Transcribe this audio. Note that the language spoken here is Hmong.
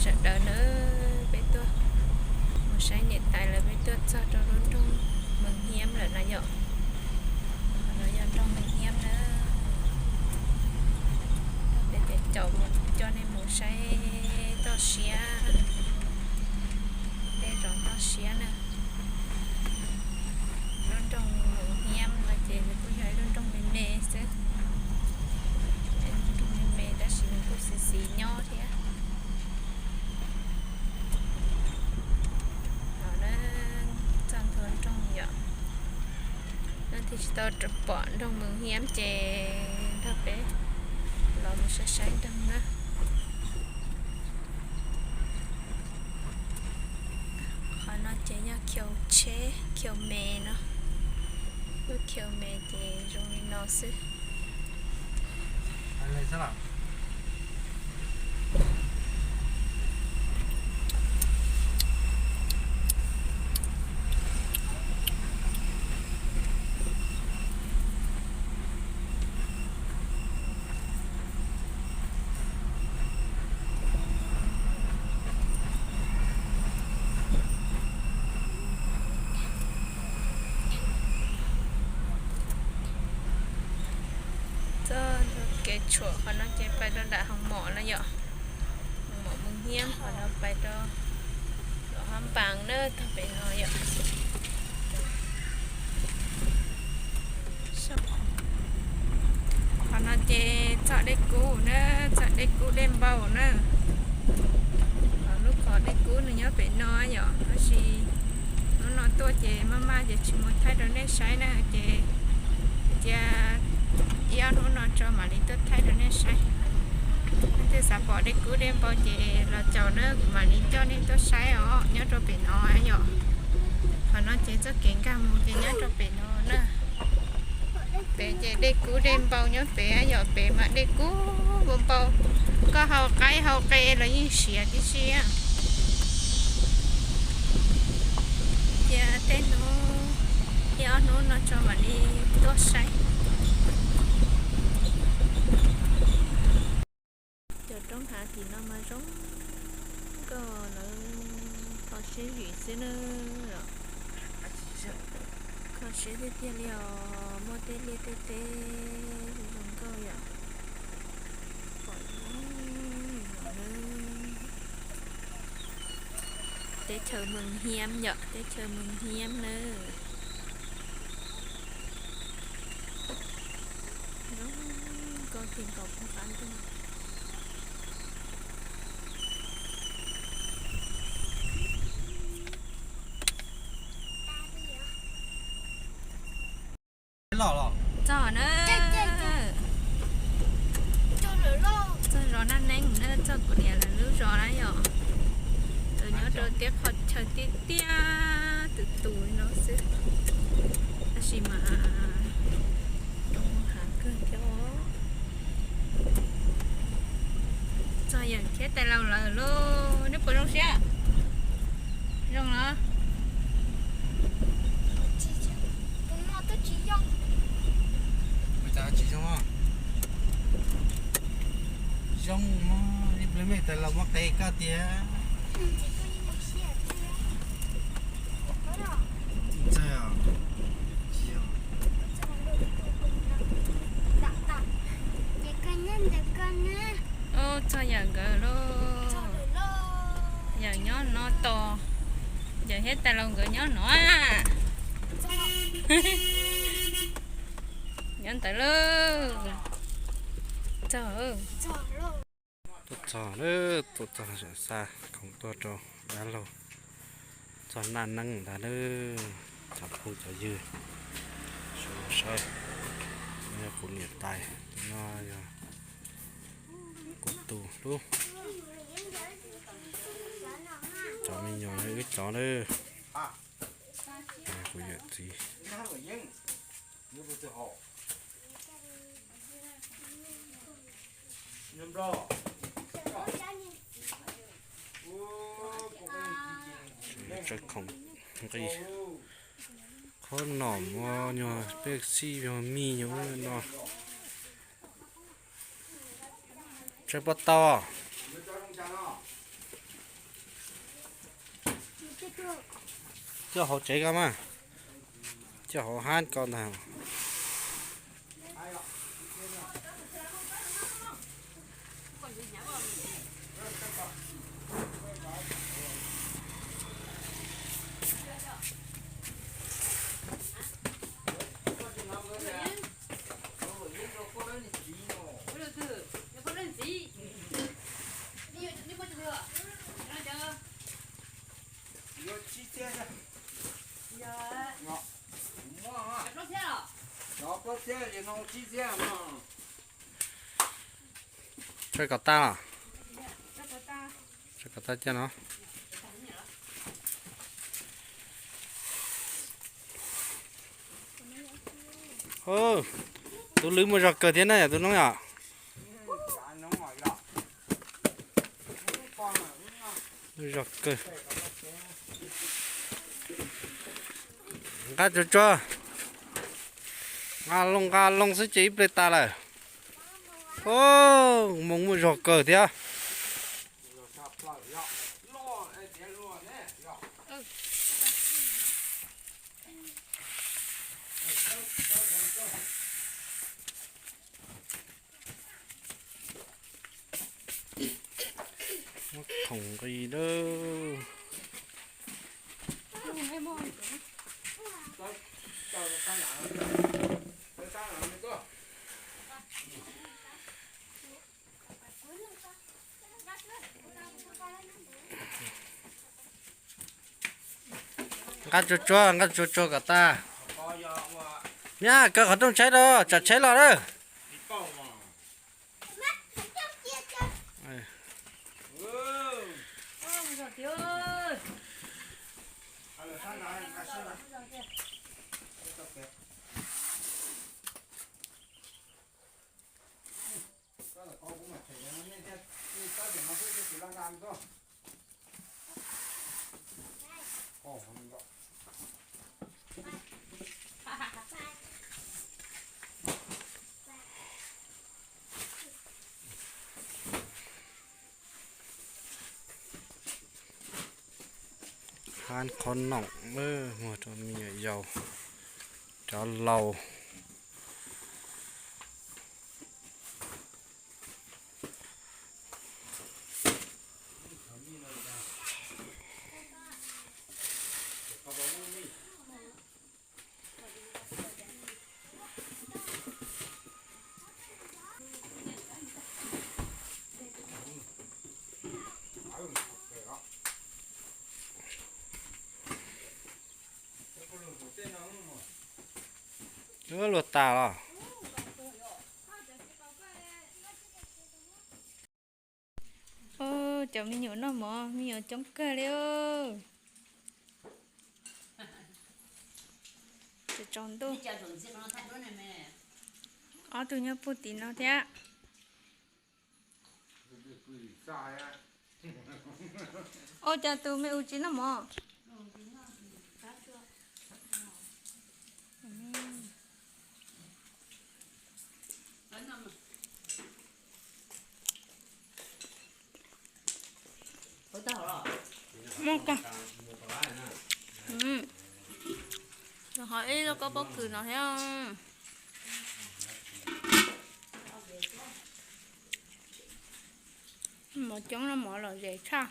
Sawv daws na, peb tuaj mus saib niam tais lawv, peb tuaj txog rau lub nroog Mees Hiab lawm na yom. Qhov no yog nroog Mees Hiab na. Peb caum mus coj nej mus saib toj siab, tej zos toj siab na. Lub nroog Mees Hiab no ces nws kuj yog ib lub nroog me me xwb, nroog me me tab sis nws kuj xis xis nyob thiab. Txog ntua nroog yom, nej thiaj tsis tau pom nroog Mees Hiab ces nrog peb los mus saib saib nroog na. Qhov no ces yog Khiaus Tsheb, Khiaus Me no. Lub Khiaus Me ces zoo li no xwb. Txoj kev tshuam qhov no ces pais rau nram Hoo Mom no yom. Hoo Mom Mees Hiab, qhov no pais rau Luam Hab Npaas na, tog pem no yom. Qhov no ces txog Dej Kub na, txog Dej Kub Dej Npau na. Lub qhov Dej Kub nws nyob pem no yom, tab sis hnub no tuaj ces maj maj ces tsis muaj thaij rau nej saib na, ces cia ib ob hnub no tso mam li tuaj thaij rau nej saib. Leej twg xav pom Dej Kub Dej Npau ces los caum na, kuv mam li coj nej tuaj saib os, nyob rau pem no yom. Qhov no ces txoj kev nkag mus ces nyob rau pem no na. Pem ces Dej Kub Dej Npau nyob pem yom, pem mas dej kub npau npau, koj hau qaib hau qe los yeej siav tib si. Cia tej hnub, ib ob hnub no tso mam li tuaj saib. Cov roob hav tim no mas zoo nkauj, lawv kho siab vim xwb na. Kho siab tiag tiag li os, muaj tej liaj tej teb zoo nkauj yom. Pom zoo no na. Teb chaws Mees Hiab yom, teb chaws Mees Hiab na. Zoo nkauj tiag nkaus phooj ywg. Txog na, txog zos Naj Neeb na, txog kuv niam lawv lub zos na yom. Nyob rau tiaj qhov chaw tiaj tiaj tus tus no xwb, tab sis mas zoo hav kawg thiab os. Txog yawm thiab tais laus lawm lauj, nej puas zoo siab? Zoo los? Ua cas tsis zoo? Zoo, ib pliag mej tais laus muab qe koj tiag. Ntxawg, tsis yog. Ub, txog yawm nkawd lauj. Yawm nyob no tos, yawm thiab tais laus nkawd nyob no. Nyob ntawd lauj. Txog, tuaj txog lawm, tuaj txog sam xa khoom tuaj rau dab laug. Txog Naj Neeb ntag lawm, cov phooj cov ywg sawv daws saib, no yog kuv niam tais, no yog kuv tus hlub, cov me nyuam yog wb cov lawm, kuv yawm txiv. Tsev khoom nqi, qhob nom, nyuag pej xib, nyuag mij, nyuag no. Tsev pob tau. Coj hauv tsev ko mas, coj hauv hab ko ntag. Tsawg kom tag los? Tsawg kom tag caj no. Tus lwm muaj zog kawg thiab na yom tus noob yom. Muaj zog kawg. Nqa tsuag tsuag. Nqa loo nqa loo xwb ces ib pliag tas lawm. Moos muaj zog kawg thiab. Muab khoom nqi lawm. Nqa tsuag tsuag, nqa tsuag tsuag kom tag. Nyab, kaw qhov rooj tshaib rau, tsam tsheb los lawm. Hab qhov noom muag rau me nyuam yaus, cov laus. Luag tas los. Cov me nyuam noj mov, me nyuam coob kawg li. Tsaus ntuj. Ob tug nyob puag tim no thiab. Ua cas tus me u tsis noj mov? Muaj kawg. Ho ib lub koj pob kws no thiab. Mov coob no, mov lom zem tshaj.